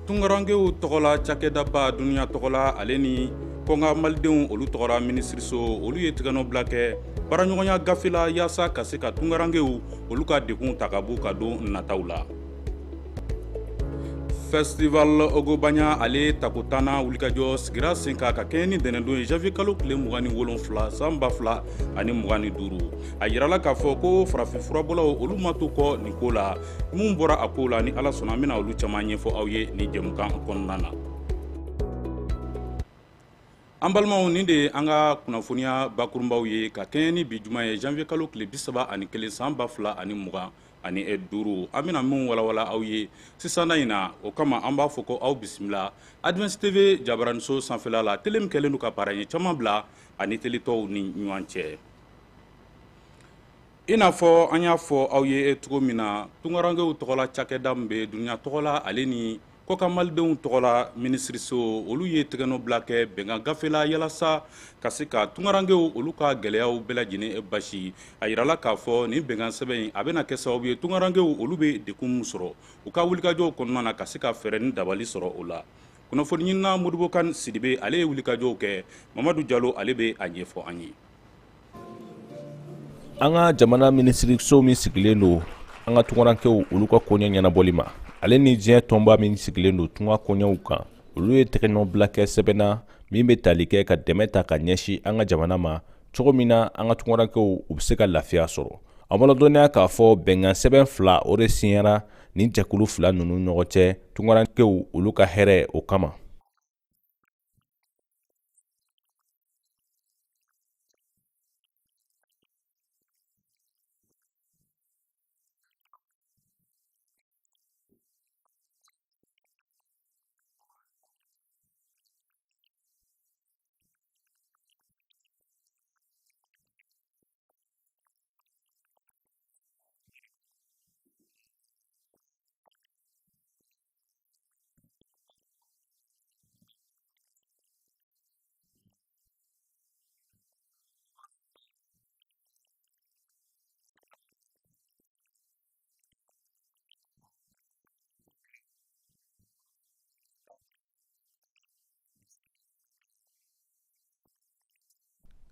Tunkarankew tɔgɔla cakɛdaba dunuya tɔgɔla ale ni kɔkan malidenw olu tɔgɔla minisiriso, olu ye tigɛnɔbila kɛ baaraɲɔgɔnya gafe la yaasa ka se ka tunkarankew olu ka degun ta ka b'u ka don nataw la. Festival Ogobagna ale tako tannan wulikajɔ sigira sen kan ka kɛɲɛ ni ntɛnɛndon ye janvier kalo tile 27 san 2025. A yirala k'a fɔ ko farafin furabɔlaw olu ma to kɔ nin ko la. Mun bɔra a ko la, ni Ala sɔnna, an bɛna olu caman ɲɛfɔ aw ye nin jɛmukan kɔnɔna na. An balimaw, nin de ye an ka kunnafoniya bakurunbaw ye ka kɛɲɛ ni bi juma ye janvier kalo tile 31 san 2025. An bɛna min walawala aw ye sisan in na, o kama an b'a fɔ ko aw bisimila Advance TV jabaraniso sanfɛla la, tele min kɛlen don ka baara ɲɛ caman bila ani tele tɔw ni ɲɔgɔn cɛ. I n'a fɔ an y'a fɔ aw ye cogo min na, tunkarankew tɔgɔla cakɛda min bɛ dunuya tɔgɔla ale ni kɔkan malidenw tɔgɔla minisiriso, olu ye tɛgɛnɔbila kɛ bɛnkan gafe la yalasa ka se ka tunkarankew olu ka gɛlɛyaw bɛɛ lajɛlen basi. A yirala k'a fɔ nin bɛnkan sɛbɛn in, a bɛna kɛ sababu ye tunkarankew olu bɛ degun min sɔrɔ u ka wulikajɔw kɔnɔna na, ka se ka fɛɛrɛ ni dabali sɔrɔ o la. Kunnafoni ɲinina Modibo Kan Sidibe, ale ye wulikajɔw kɛ. Mamadu Jalo, ale bɛ a ɲɛfɔ an ye. An ka jamana minisiriso min sigilen don an ka tunkarankew olu ka koɲɛ ɲɛnabɔli ma, ale ni diɲɛ tɔnba min sigilen don tunga koɲɛw kan, olu ye tɛgɛnɔbila kɛ sɛbɛn na min bɛ tali kɛ ka dɛmɛ ta ka ɲɛsin an ka jamana ma, cogo min na an ka tunkarankew u bɛ se ka lafiya sɔrɔ. An b'a ladɔnniya k'a fɔ bɛnkan sɛbɛn fila o de siɲɛra nin jɛkulu fila ninnu ɲɔgɔn cɛ tunkarankew olu ka hɛrɛ o kama.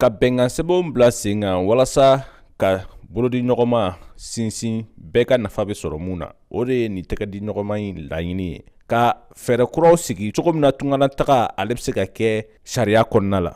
Ka bɛnkan sɛbɛnw bila sen kan walasa ka bolodiɲɔgɔnma sinsin bɛɛ ka nafa bɛ sɔrɔ mun na, o de ye nin tɛgɛdiɲɔgɔnma in laɲini ye, ka fɛɛrɛ kuraw sigi cogo min na tunganataga ale bɛ se ka kɛ sariya kɔnɔna la.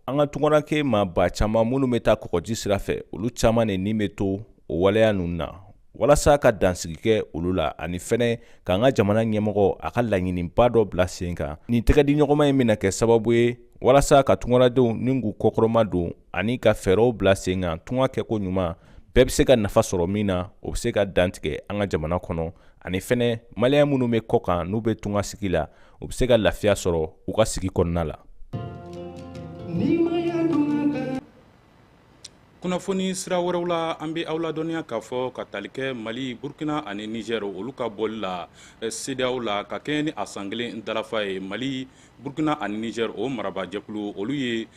An ka tunkaranke maa ba caman minnu bɛ taa kɔgɔji sira fɛ, olu caman de ni bɛ to o waleya ninnu na. Walasa ka dansigi kɛ olu la ani fɛnɛ k'an ka jamana ɲɛmɔgɔ a ka laɲiniba dɔ bila sen kan, nin tɛgɛdiɲɔgɔnma in bɛna kɛ sababu ye walasa ka tunkaradenw ni k'u kɔkɔrɔma don ani ka fɛɛrɛw bila sen kan tunga kɛko ɲuman bɛɛ bɛ se ka nafa sɔrɔ min na, o bɛ se ka dantigɛ an ka jamana kɔnɔ, ani fɛnɛ maliyɛn minnu bɛ kɔ kan n'u bɛ tunga sigi la, u bɛ se ka lafiya sɔrɔ u ka sigi kɔnɔna la. Kunnafoni sira wɛrɛw la, an bɛ aw ladɔnniya k'a fɔ ka tali kɛ Mali, Burkina ani Niger olu ka bɔli la CEDEAO la ka kɛɲɛ ni a san kelen dalafa ye, Mali, Burkina ani Niger o marabajɛkulu olu ye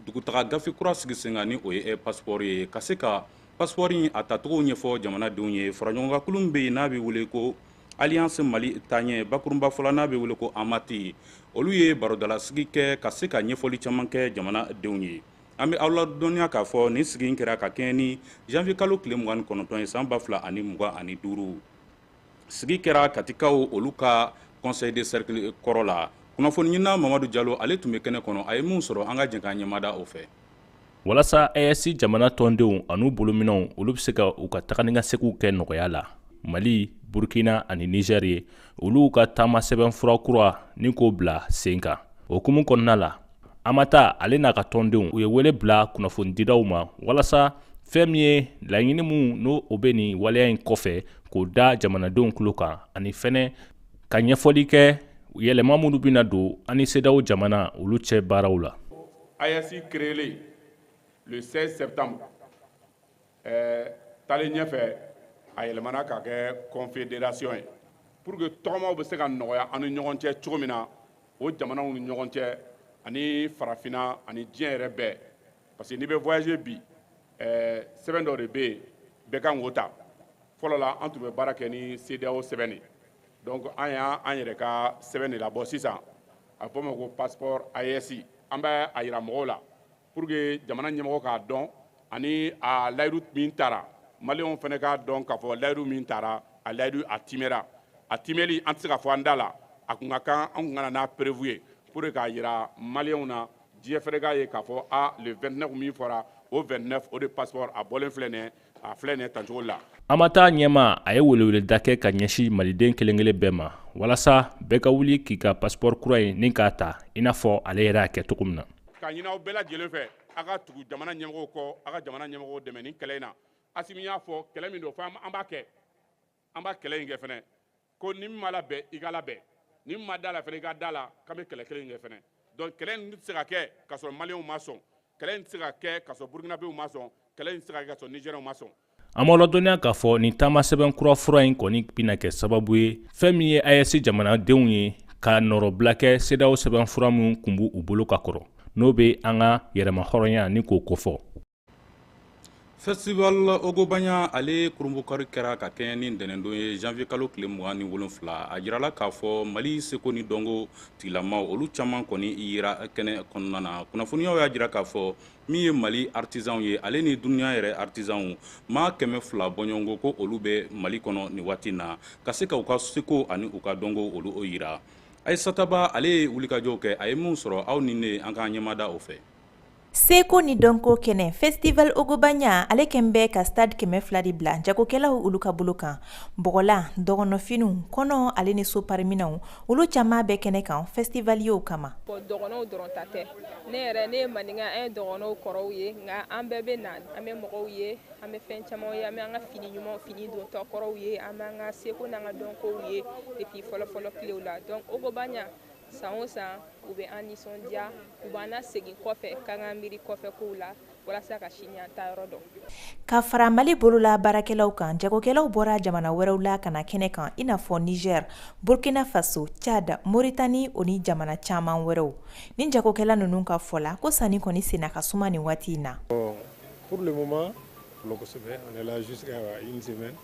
dugutaga gafe kura sigi sen kan, ni o ye passeport ye, ka se ka passeport in a tacogo ɲɛfɔ jamanadenw ye. Faraɲɔgɔnkankulu min bɛ yen n'a bɛ wele ko Alliance Mali taaɲɛ, bakurunba fɔla n'a bɛ wele ko AMAT, olu ye barodalasigi kɛ ka se ka ɲɛfɔli caman kɛ jamanadenw ye. An bɛ aw ladɔnniya k'a fɔ nin sigi in kɛra ka kɛɲɛ ni janvier kalo tile 29 ye san 2025. Sigi kɛra Katikaw olu ka conseil de cercle kɔrɔ la. Kunnafoni ɲinina Mamadu Jalo, ale tun bɛ kɛnɛ kɔnɔ, a ye min sɔrɔ, an ka jɛ k'an ɲɛmada o fɛ. Walasa AES jamana tɔndenw an'u bolominɛnw olu bɛ se ka u ka taga ni ka seginw kɛ nɔgɔya la, Mali, Burkina ani Niger ye olu ka taama sɛbɛn fura kura ni k'o bila sen kan. O hukumu kɔnɔna la, AMAT ale n'a ka tɔndenw u ye wele bila kunnafonidilaw ma walasa fɛn min ye laɲini min n'o o bɛ nin waleya in kɔfɛ, k'o da jamanadenw tulo kan, ani fɛnɛ ka ɲɛfɔli kɛ yɛlɛma minnu bɛna don ani CEDEAO jamana olu cɛ baaraw la. AES créé. Le 16 septembre, taalen ɲɛfɛ, a yɛlɛmana ka kɛ confédération ye pour que tɔgɔmaw bɛ se ka nɔgɔya an ni ɲɔgɔn cɛ cogo min na, o jamanaw ni ɲɔgɔn cɛ ani farafinna ani diɲɛ yɛrɛ bɛɛ, parce que n'i bɛ voyager bi, sɛbɛn dɔ de bɛ yen, bɛɛ kan k'o ta. Fɔlɔ la, an tun bɛ baara kɛ ni CEDEAO sɛbɛn de. Donc an y'an yɛrɛ ka sɛbɛn de labɔ sisan, a bɛ fɔ o ma ko passeport AES. An bɛ a yira mɔgɔw la pour que jamana ɲɛmɔgɔ k'a dɔn ani a layidu min tara, maliyɛnw fana k'a dɔn k'a fɔ layidu min tara, a layidu a timɛra. A timɛli, an tɛ se ka fɔ an da la, a kun ka kan an kun ka na n'a preuve ye pour que k'a yira maliyɛnw na, diɲɛ fana k'a ye k'a fɔ a le 29 min fɔra, o 29 o de passeport a bɔlen filɛ nin ye, a filɛ nin ye tancogo la. AMATA ɲɛmaa, a ye weleweleda kɛ ka ɲɛsin maliden kelen kelen bɛɛ ma walasa bɛɛ ka wuli k'i ka passeport kura ye ni k'a ta, i n'a fɔ ale yɛrɛ y'a kɛ cogo min na. K'a ɲini aw bɛɛ lajɛlen fɛ, a ka tugu jamana ɲɛmɔgɔw kɔ, a ka jamana ɲɛmɔgɔw dɛmɛ nin kɛlɛ in na. Asimi y'a fɔ, kɛlɛ min don, fo an b'a kɛ, an b'a kɛlɛ in kɛ fɛnɛ, ko ni min ma labɛn, i ka labɛn, ni min ma da la fɛnɛ, i ka da la k'an bɛ kɛlɛ kelen in kɛ fɛnɛ. Donc kɛlɛ in tɛ se ka kɛ k'a sɔrɔ maliyɛnw ma sɔn, kɛlɛ in tɛ se ka kɛ k'a sɔrɔ burukinabew ma sɔn, kɛlɛ in tɛ se ka kɛ k'a sɔrɔ nigériens ma sɔn. An b'aw ladɔnniya k'a fɔ nin taama sɛbɛn kura fura in kɔni bɛna kɛ sababu ye, fɛn min ye AES jamanadenw ye ka nɔrɔbila kɛ CEDEAO sɛbɛn fura min kun b'u bolo ka kɔrɔ, n'o bɛ an ka yɛrɛmahɔrɔnya ni k'o kofɔ. Festival Ogobanya, ale kurunbukari kɛra ka kɛɲɛ ni ntɛnɛndon ye, janvier kalo tile 27. A jirala k'a fɔ Mali seko ni dɔnko tigilamaw, olu caman kɔni yera kɛnɛ kɔnɔna na. Kunnafoniyaw y'a jira k'a fɔ min ye Mali artisanw ye, ale ni dunuya yɛrɛ artisanw, maa 200 bɔɲɔgɔnko, ko olu bɛ Mali kɔnɔ nin waati na ka se ka u ka seko ani u ka dɔnko olu o yira. Ayisataba, ale ye wulikajɔw kɛ, a ye min sɔrɔ, aw ni ne, an k'an ɲɛmada o fɛ. Seko ni dɔnko kɛnɛ Festival Ogobanya, ale kɛn bɛ ka stand 200 de bila jagokɛlaw olu ka bolo kan. Bɔgɔlan, dɔgɔnɔfiniw, kɔnɔ ale ni so pariminɛw, olu caman bɛ kɛnɛ kan festival kama. Dɔgɔnɔw dɔrɔn ta tɛ. Ne yɛrɛ, ne ye maninka, an ye dɔgɔnɔw kɔrɔw ye, nka an bɛɛ bɛ na, an bɛ mɔgɔw ye, an bɛ fɛn camanw ye, an bɛ an ka fini ɲumanw, fini dontɔ kɔrɔw ye, an b'an ka seko n'an ka dɔnkow ye depuis fɔlɔ-fɔlɔ tilew la. Donc Ogobanya, san o san, u bɛ an nisɔndiya, u b'an lasegin kɔfɛ k'an ka miiri kɔfɛ kow la walasa ka sini an ta yɔrɔ dɔn. Ka fara Mali bolola baarakɛlaw kan, jagokɛlaw bɔra jamana wɛrɛw la ka na kɛnɛ kan, i n'a fɔ Niger, Burkina Faso, Tchad, Mauritanie, o ni jamana caman wɛrɛw. Ni jagokɛla ninnu ka fɔ la, ko sanni kɔni senna ka suma nin waati in na. Pour le moment, kosɛbɛ, on est là jusqu'à une semaine.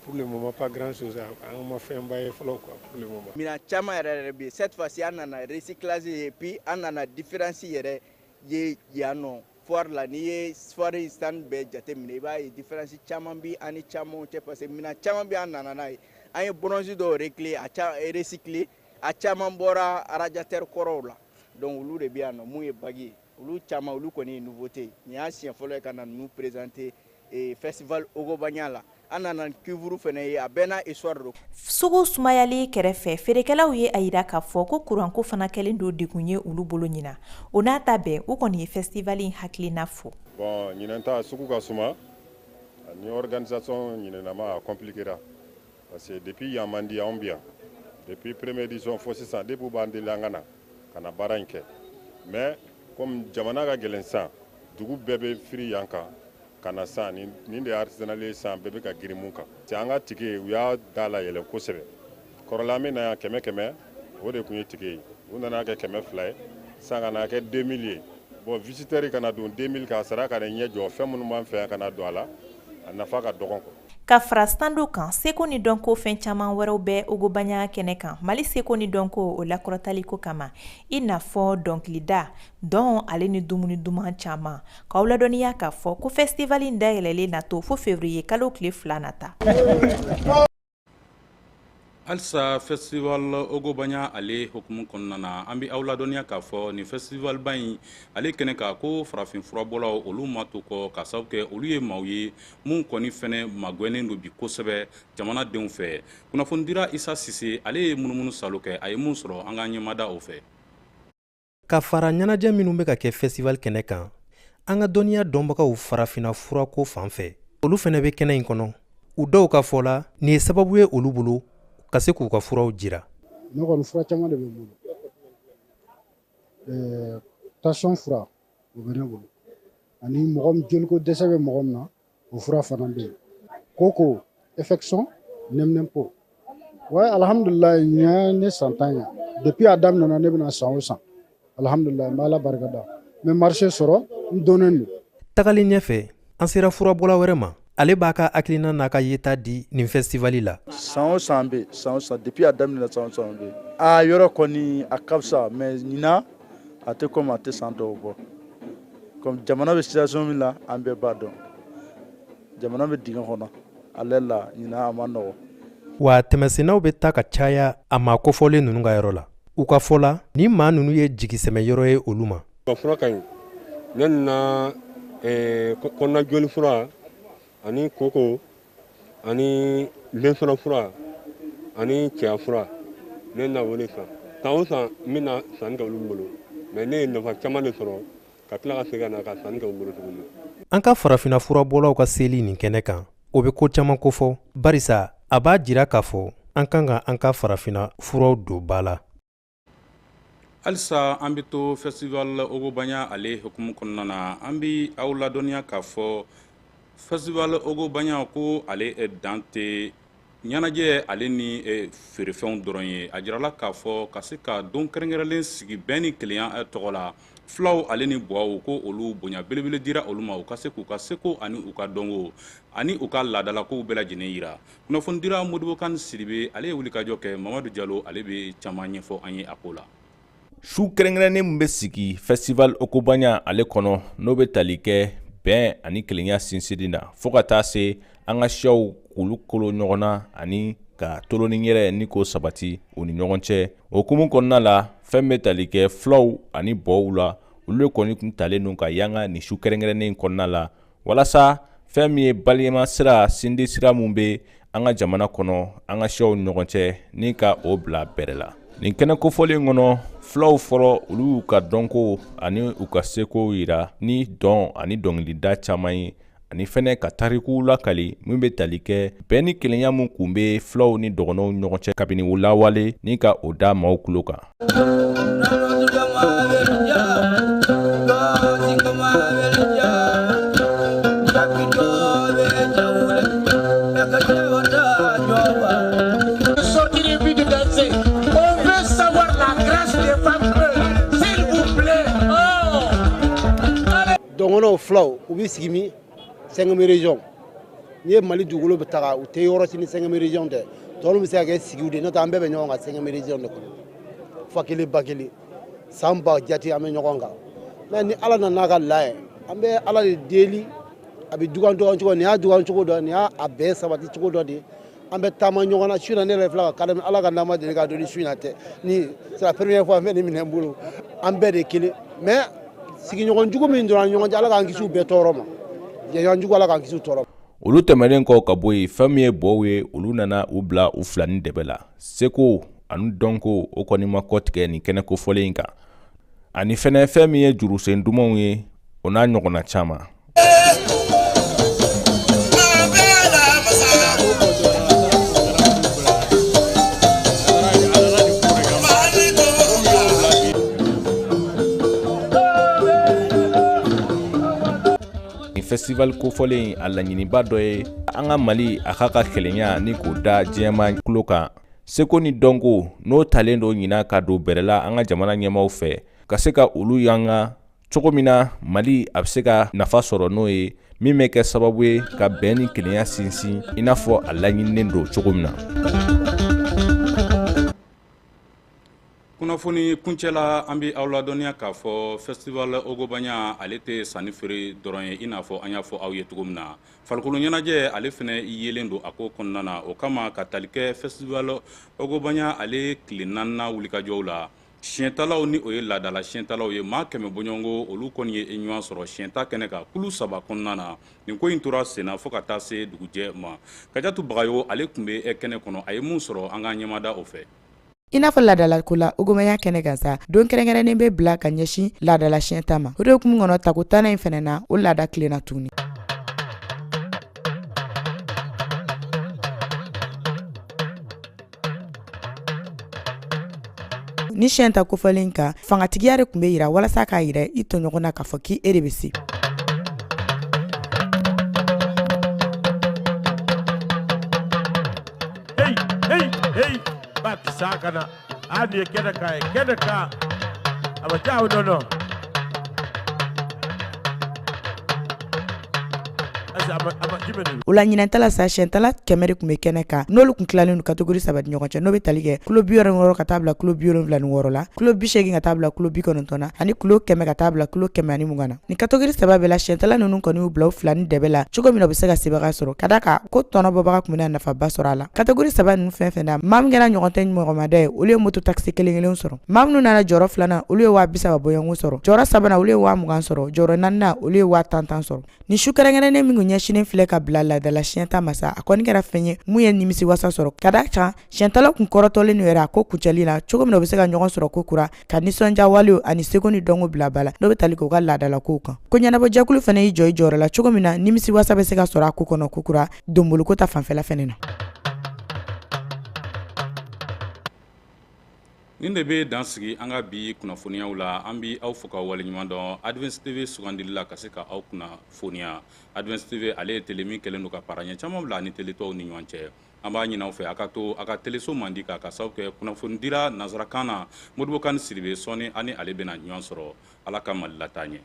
Pour le moment, pas grand chose. An ma fɛnba ye fɔlɔ quoi, pour le moment. Minɛn caman yɛrɛ yɛrɛ bɛ yen. Cette fois-ci, an nana recyclage et puis an nana différence yɛrɛ ye yan nɔ foire la. N'i ye foire stand bɛɛ jateminɛ, i b'a ye différence caman bi an ni camanw cɛ, parce que minɛn caman bɛ an nana n'a ye. An ye bronze dɔw recycler, a ca recycler, a caman bɔra radiateur kɔrɔw la. Donc olu de bɛ yan nɔ. Mun ye bague ye, olu caman, olu kɔni ye nouveauté ye. Nin y'a siɲɛ fɔlɔ ye ka na ninnu présenter festival Ogobanya la. An nana cuivre fana ye, a bɛɛ n'a histoire don. Sugu sumayali kɛrɛfɛ, feerekɛlaw ye a yira k'a fɔ ko kuranko fana kɛlen don degun ye olu bolo ɲina. O n'a ta bɛɛ, u kɔni ye festival in hakilina fo. Bon, ɲinan ta sugu ka suma ni organisation ɲinɛnama a compliquera, parce que depuis yan man di, anw bi yan depuis première édition fo sisan, depuis u b'an deli an ka na ka na baara in kɛ. Mais comme jamana ka gɛlɛn sisan, dugu bɛɛ bɛ firi yan kan ka na sisan. Nin de ye artisanal ye sisan, bɛɛ bɛ ka girin mun kan. An ka ticket, u y'a da layɛlɛn kosɛbɛ. Kɔrɔla, an bɛ na yan 100 100, o de tun ye ticket ye. U nana kɛ 200 ye sisan, ka na kɛ 2000 ye. Bon, visiteur kana don 2000 k'a sara ka na ɲɛ jɔ fɛn minnu b'an fɛ yan ka na don a la, a nafa ka dɔgɔn quoi. Ka fara standw kan, seko ni dɔnko fɛn caman wɛrɛw bɛ Ogobanya kɛnɛ kan Mali seko ni dɔnko o lakɔrɔtaliko kama, i n'a fɔ dɔnkilida, dɔn ale ni dumuni duman caman. K'aw ladɔnniya k'a fɔ ko festival in dayɛlɛlen na to fo février kalo tile 2 nata. Halisa festival Ogobanya ale hukumu kɔnɔna na, an bɛ aw ladɔnniya k'a fɔ nin festivalba in ale kɛnɛ kan, ko farafin furabɔlaw, olu ma to kɔ, ka sababu kɛ olu ye maaw ye mun kɔni fɛnɛ magɛnnen don bi kosɛbɛ jamanadenw fɛ. Kunnafonidira Isa Sise, ale ye munumunu salo kɛ, a ye mun sɔrɔ, an k'an ɲɛmada o fɛ. Ka fara ɲɛnajɛ minnu bɛ ka kɛ festival kɛnɛ kan, an ka dɔnniya dɔnbagaw farafinna furako fan fɛ, olu fɛnɛ bɛ kɛnɛ in kɔnɔ. U dɔw ka fɔ la, nin ye sababu ye olu bolo ka se k'u ka furaw jira. Ne kɔni, fura caman de bɛ n bolo. Tension fura, o bɛ ne bolo. Ani mɔgɔ min joliko dɛsɛ bɛ mɔgɔ min na, o fura fana bɛ yen. Koko, infection, nɛminɛnpo. Ouais, alhamdulilayi, ɲinan ye ne san 10 ye. Depuis a daminɛna, ne bɛna san o san. Alhamdulilayi, n bɛ Ala barika da. N bɛ marché sɔrɔ, n donnen don. Tagalen ɲɛfɛ, an sera furabɔla wɛrɛ ma. Ale b'a ka hakilina n'a ka yeta di nin festival la. San o san bɛ, san o san, depuis a daminɛna, san o san bɛ. A yɔrɔ kɔni a ka fisa, mais ɲinan a tɛ comme a tɛ san tɔw bɔ. Comme jamana bɛ situation min na, an bɛɛ b'a dɔn. Jamana bɛ dingɛ kɔnɔ, ale la ɲinan a ma nɔgɔ. Wa tɛmɛsennaw bɛ taa ka caya a maa kofɔlen ninnu ka yɔrɔ la. U ka fɔ la, ni maa ninnu ye jigisɛmɛyɔrɔ ye olu ma. Ka fura ka ɲi. Ne nana kɔnɔna joli fura ani koko ani densɔrɔ fura ani cɛya fura, ne na o de san. San o san n bɛna sanni kɛ olu bolo, mais ne ye nafa caman de sɔrɔ ka tila ka segin ka na ka sanni kɛ u bolo tuguni. An ka farafinna furabɔlaw ka seli nin kɛnɛ kan, o bɛ ko caman kofɔ, barisa a b'a jira k'a fɔ an kan ka an ka farafinna furaw don ba la. Halisa an bɛ to festival Ogobanya ale hukumu kɔnɔna na. An bɛ aw ladɔnniya k'a fɔ festival Ogobanya ko ale dan tɛ ɲɛnajɛ ale ni feerefɛnw dɔrɔn ye. A jirala k'a fɔ ka se ka don kɛrɛnkɛrɛnlen sigi bɛn ni kelenya tɔgɔ la, fulaw ale ni buwaw ko olu bonya belebele dira olu ma, u ka se k'u ka seko ani u ka dɔnko ani u ka laadalakow bɛɛ lajɛlen yira. Kunnafonidira Modibo Kan Sidibe, ale ye wulikajɔ kɛ. Mamadu Jalo, ale bɛ caman ɲɛfɔ an ye a ko la. Su kɛrɛnkɛrɛnnen min bɛ sigi festival Ogobanya ale kɔnɔ, n'o bɛ tali kɛ bɛn ani kelenya sinsinni na, fo ka taa se an ka siyaw k'olu kolo ɲɔgɔn na ani ka toloni yɛrɛ ni k'o sabati u ni ɲɔgɔn cɛ. O hukumu kɔnɔna la, fɛn bɛ tali kɛ fulaw ani bɔw la, olu de kɔni tun talen don ka yanga nin su kɛrɛnkɛrɛnnen kɔnɔna la, walasa fɛn min ye balima sira sindi sira min bɛ an ka jamana kɔnɔ, an ka siyaw ni ɲɔgɔn cɛ, ni ka o bila bɛrɛ la. Nin kɛnɛ kofɔlen kɔnɔ, fulaw fɔlɔ, olu y'u ka dɔnko ani u ka sekow yira ni dɔn ani dɔnkilida caman ye, ani fɛnɛ ka tarikuw lakali min bɛ tali kɛ bɛn ni kelenya min kun bɛ fulaw ni dɔgɔnɔw ɲɔgɔn cɛ kabini u lawale, ni ka o da maaw tulo kan. Dɔgɔnɔw, fulaw, u bɛ sigi min cinquième région. N'i ye Mali dugukolo bɛ taga, u tɛ yɔrɔ si ni cinquième région tɛ. Tɔw bɛ se ka kɛ sigiw de, n'o tɛ an bɛɛ bɛ ɲɔgɔn kan cinquième région de kɔnɔ. Fa kelen, ba kelen, san ba jate an bɛ ɲɔgɔn kan. Mais ni Ala nana n'a ka la ye, an bɛ Ala de deli. A bɛ dugan dɔgɔn cogo, nin y'a dugan cogo dɔ, nin y'a a bɛn sabati cogo dɔ de ye. An bɛ taama ɲɔgɔn na su in na. Ne yɛrɛ filɛ ka kala, Ala ka n'an ma deli k'a don ni su in na tɛ. Ni c'est la première fois n bɛ nin minɛ n bolo. An bɛɛ de kelen, mais sigiɲɔgɔn jugu min donna an ni ɲɔgɔn cɛ, Ala k'an kisi u bɛɛ tɔɔrɔ ma. Jɛɲɔgɔn jugu, Ala k'an kisi u tɔɔrɔ ma. Olu tɛmɛnen kɔ ka bɔ yen, fɛn min ye bɔw ye, olu nana u bila u fila ni dɛbɛ la. Seko ani dɔnko, o kɔni ma kɔtigɛ nin kɛnɛ kofɔlen in kan, ani fɛnɛ fɛn min ye jurusen dumanw ye, o n'a ɲɔgɔnna caman. Nin festival kofɔlen, a laɲiniba dɔ ye an ka Mali a k'a ka kelenya ni k'o da diɲɛma tulo kan. Seko ni dɔnko, n'o talen don ɲinan ka don bɛrɛ la an ka jamana ɲɛmaaw fɛ, ka se ka olu yanga cogo min na Mali a bɛ se ka nafa sɔrɔ, n'o ye min bɛ kɛ sababu ye ka bɛn ni kelenya sinsin i n'a fɔ a laɲininen don cogo min na. Kunnafoni kuncɛ la, an bɛ aw ladɔnniya k'a fɔ festival Ogobanya ale tɛ sanni feere dɔrɔn ye. I n'a fɔ an y'a fɔ aw ye cogo min na, farikolo ɲɛnajɛ ale fana yelen don a ko kɔnɔna na. O kama, ka tali kɛ festival Ogobanya ale tile naaninan wulikajɔw la, siɲɛtalaw, ni o ye laadala siɲɛtalaw ye, maa 100 bɔɲɔgɔnko, olu kɔni ye ɲɔgɔn sɔrɔ siɲɛta kɛnɛ kan kulu saba kɔnɔna na. Nin ko in tora senna fo ka taa se dugujɛ ma. Kajatu Bagayo, ale tun bɛ kɛnɛ kɔnɔ, a ye mun sɔrɔ, an ka ɲɛmada o fɛ. I n'a fɔ laadalako la, Ogobanya kɛnɛ kan sa, don kɛrɛnkɛrɛnnen bɛ bila ka ɲɛsin laadala siɲɛta ma. O de hukumu kɔnɔ, tako tannan in fɛnɛ na, o laada tilenna tuguni. Ni siɲɛ ta kofɔlen kan, fangatigiya de tun bɛ yira walasa k'a yira i tɔɲɔgɔn na k'a fɔ k'i e de bɛ se. K'a sa ka na a nin ye kɛnɛ kan ye kɛnɛ kan a ma diya o nɔ O la ɲinɛntala sa, siyɛntala 100 de tun bɛ kɛnɛ kan, n'olu tun tilalen don catégorie saba ni ɲɔgɔn cɛ, n'o bɛ tali kɛ kilo 66 ka taa bila kilo 76 la, kilo 80 ka taa bila kilo 90 na, ani kilo 100 ka taa bila kilo 120 na. Nin catégorie saba bɛɛ la, siyɛntala ninnu kɔni y'u bila u fila ni dɛbɛ la cogo min na u bɛ se ka sebaga sɔrɔ, ka da kan ko tɔnɔ bɔbaga tun bɛna nafaba sɔrɔ a la. Catégorie saba ninnu fɛn fɛn na, maa min kɛra ɲɔgɔn tɛ ɲɔgɔnmada ye, olu ye moto taxi kelen kelen sɔrɔ. Maa minnu nana jɔyɔrɔ filanan, olu ye 30.000 bɔɲɔgɔnko sɔrɔ. Jɔyɔrɔ sabanan, olu ye 20.000 sɔrɔ. Jɔyɔrɔ naaninan, olu ye 10.000 tan sɔrɔ. Ni su kɛrɛnkɛrɛnnen min kun ɲɛsinnen filɛ ka bila laadala siɲɛta ma sa, a kɔni kɛra fɛn ye mun ye nimisi wasa sɔrɔ, ka da kan siɲɛtalaw kun kɔrɔtɔlen don yɛrɛ a ko kuncɛli la cogo min na u bɛ se ka ɲɔgɔn sɔrɔ ko kura ka nisɔndiya walew ani seko ni dɔnko bila ba la, n'o bɛ tali kɛ u ka laadalakow kan. Ko ɲɛnabɔ jɛkulu fana y'i jɔ i jɔyɔrɔ la cogo min na nimisi wasa bɛ se ka sɔrɔ a ko kɔnɔ ko kura donboloko ta fanfɛla fɛnɛ na. Nin de bɛ dan sigi an ka bi kunnafoniyaw la. An bɛ aw fo ka waleɲuman dɔn Advance TV sugandili la ka se ka aw kunnafoniya. Advance TV, ale ye télé min kɛlen don ka paraɲɛ caman bila ani télé tɔw ni ɲɔgɔn cɛ. An b'a ɲini aw fɛ, a ka to a ka teleso mandi kan, ka sababu kɛ kunnafonidira nansarakan na. Modibo Kane Sidibe, sɔɔni ani ale bɛna ɲɔgɔn sɔrɔ. Ala ka Mali lataa ɲɛ.